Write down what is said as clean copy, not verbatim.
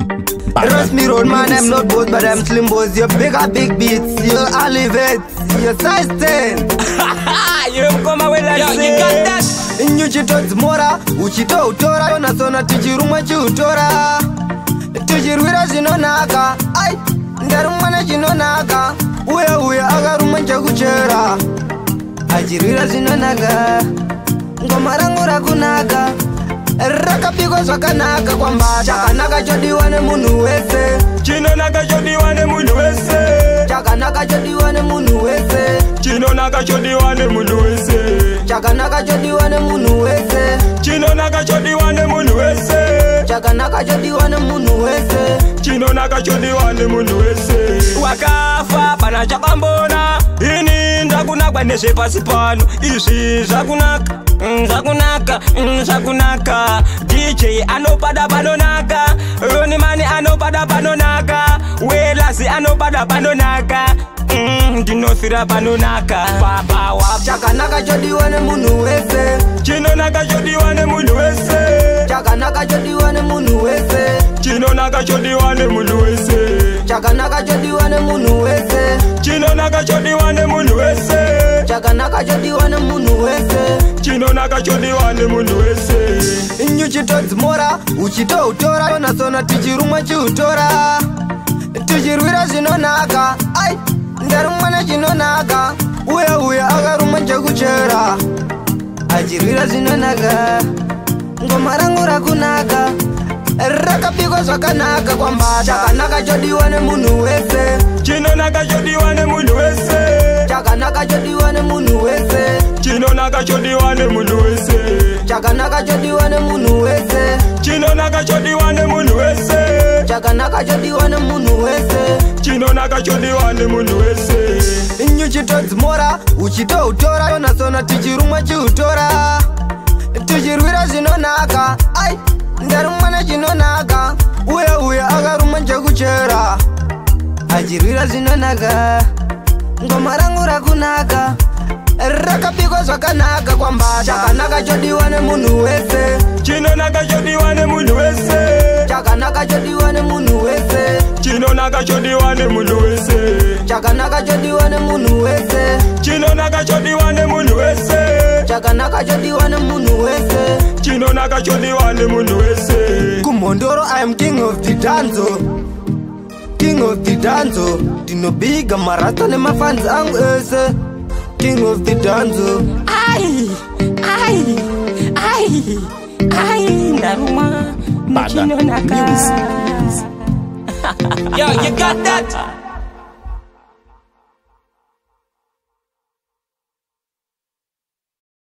Trust me, road man, I'm not boss, but I'm slim boss. You bigger big beats, you elevate, you size 10. You come away like Yo, you got that? Nyuchitodzimora uchitoutora yonasona tichirumwa chiutora tichirwira zvinonaka. Ai, ndarumwa nechinonaka, uye uye akarumwa nchekuchera achirwira zvinonaka. Ngoma rangu rakunaka, rakabikwa zvakanaka kwambata. Chakanaka chodiwa nemunhu wese, Chinonaka chodiwa nemunhu wese. Chakanaka chodiwa nemunhu wese, Chinonaka chodiwa nemunhu wese. Chakanaka chodiwa nemunhu wese, Chinonaka chodiwa nemunhu wese. Chakanaka chodiwa nemunhu wese, Chinonaka chodiwa nemunhu wese. Wakafa pana chakambona, ini ndakunakwa nezvepasi pano. Izvi zvakunaka, zvakunaka, zvakunaka. DJ anopada panonaka, Ronimani anopada panonaka, Welasi anopada panonaka. Ndinofira panonaka baba wa. Chakanaka chodiwa nemunhu wese, Chinonaka chodiwa nemunhu wese. Chakanaka chodiwa nemunhu wese, Chinonaka chodiwa nemunhu wese. Chakanaka chodiwa nemunhu wese, Chinonaka chodiwa nemunhu wese. Chakanaka chodiwa nemunhu wese, Chinonaka chodiwa nemunhu wese. Nyuchitodzimora uchitoutora yonasona tichirumwa chiutora tichirwira zvinonaka. Ai, ndarumwa nechinonaka, uye uye akarumwa nchekuchera achirwira zvinonaka. Ngoma rangu rakunaka, rakabikwa zvakanaka kwambata. Chakanaka chodiwa nemunhu wese, Chinonaka chodiwa nemunhu wese. Chakanaka chodiwa nemunhu wese, Chinonaka chodiwa nemunhu wese. Chakanaka chodiwa nemunhu wese, Chinonaka chodiwa nemunhu wese. Chakanaka chodiwa nemunhu wese, Chinonaka chodiwa nemunhu wese. Nyuchitodzimora uchitoutora yonasona tichirumwa chiutora tichirwira zvinonaka. Ai, ndarumwa nechinonaka, uye uye akarumwa nchekuchera achirwira zvinonaka. Ngoma rangu rakunaka, rakabikwa zvakanaka kwambata. Chakanaka chodiwa nemunhu wese, Chinonaka chodiwa nemunhu wese. Chakanaka chodiwa nemunhu wese, Chinonaka chodiwa nemunhu wese. Chakanaka chodiwa nemunhu wese, Chinonaka chodiwa nemunhu wese. Chakanaka chodiwa nemunhu wese, Chinonaka chodiwa nemunhu wese. Kumhondoro I am king of the dancehall, king of the dancehall. Ndinobiga marasta nemafans angu ese, king of the dancehall. Ai, ai, ai, ai, ndarumwa Bada nechinonaka. Music. Yo, you got that?